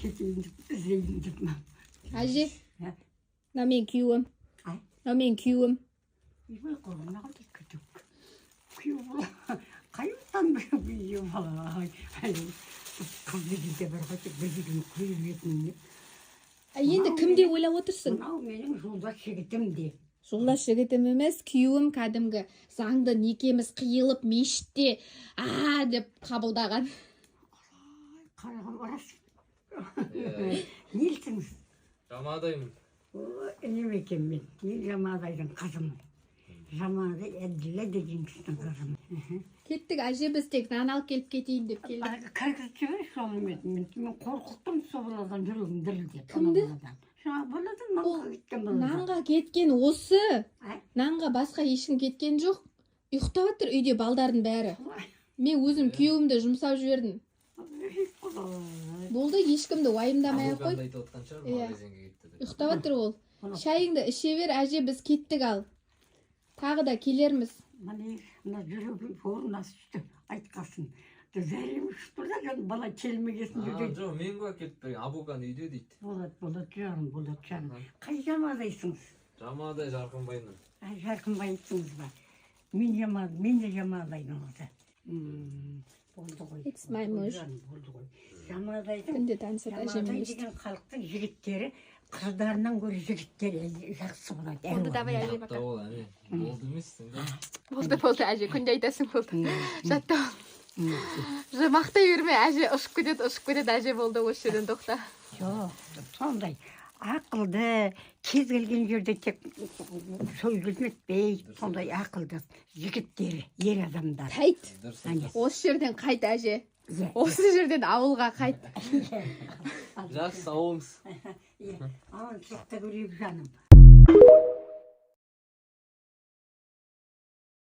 Кетейін деп, іздейін деп. Әже. Ә? Мынау менің күйеуім. Ай. Мынау менің күйеуім. Ойбай, қолымна қалды күтік. Күйеу бала қайдан күйеу бала? Ай, ай, қыз дегенде бар ғой, тек бір деген құйып жейтін. А, енді кім деп ойлап отырсың? Мынау менің жолдас жігітім де. Жолдас жігітім емес, күйеуім, кәдімгі заңды некеміз қиылып, мешітте а деп қабылдаған. Қарағым, рас. Иә. Нелсіңіз? Жамадаймын. Інім екен мен. Мен Жамадайдың қызымын. Жамадай Әбділла деген кісінің қызымын. Кеттік, әже, біз тек нан алып келіп кетейін деп келдік. Кіргізіп жіберші соны. Мен қорқыттым сол баладан, жүрегім дірілдеп. Кімді? Ана баладан, жаңағы баладан, нанға кеткен баладан. Нанға кеткен осы. Ай. Нанға басқа ешкім кеткен жоқ, ұйықтап жатыр үйде балдардың бәрі. Мен өзім күйеуімді жұмсап жібердім. Құдай. Болды, ешкімді уайымдамай ақ қой. Абукамды айтып отқан шығар. Иә. Магазинге кетті деп. Ұйықтап жатыр ол. Шайыңды іше бер, әже, біз кеттік, ал тағы да келерміз. Міне, мына жүрегім орнына түсті айтқасын. Зәрем ұшып тұр да, жаңа бала келмегесін. А, Жүрек. жоқ, мен ғой әкеліп берген, Абуканы үйде дейді. Болады, болады, жаным, болады, жаным. Қай Жамадайсыңыз? Жамадай Жарқынбаймын. Ай, Жарқынбайсыңыз ба? Мен Жамал, мен де Жамадайдың қызы. Болды ғой. It's my Болды ғой, муж. жаным, болды ғой. Жамадайдың Күнде танысады әжеммен. Жамадай деген халықтың жігіттері қыздарынан гөрі жігіттері жақсы болады. Болды, давай, әже, пока. Жаттап ал, әне, болды емес сонда. Болды, болды, әже, күнде айтасың, болды, жаттап ал. Мақтай берме, әже, ұшып кетеді, ұшып кетеді, әже, болды, осы жерден тоқта. Жоқ, сондай ақылды, кез келген жерде тек сөйлетпей, сондай ақылды жігіттері, ер адамдар. Қайт. Дұрыс Әне. айтасың. Осы жерден қайт, әже. Иә. Осы жерден ауылға қайт. Жақсы, сау болыңыз. Иә, аманшылықта көрейік, жаным.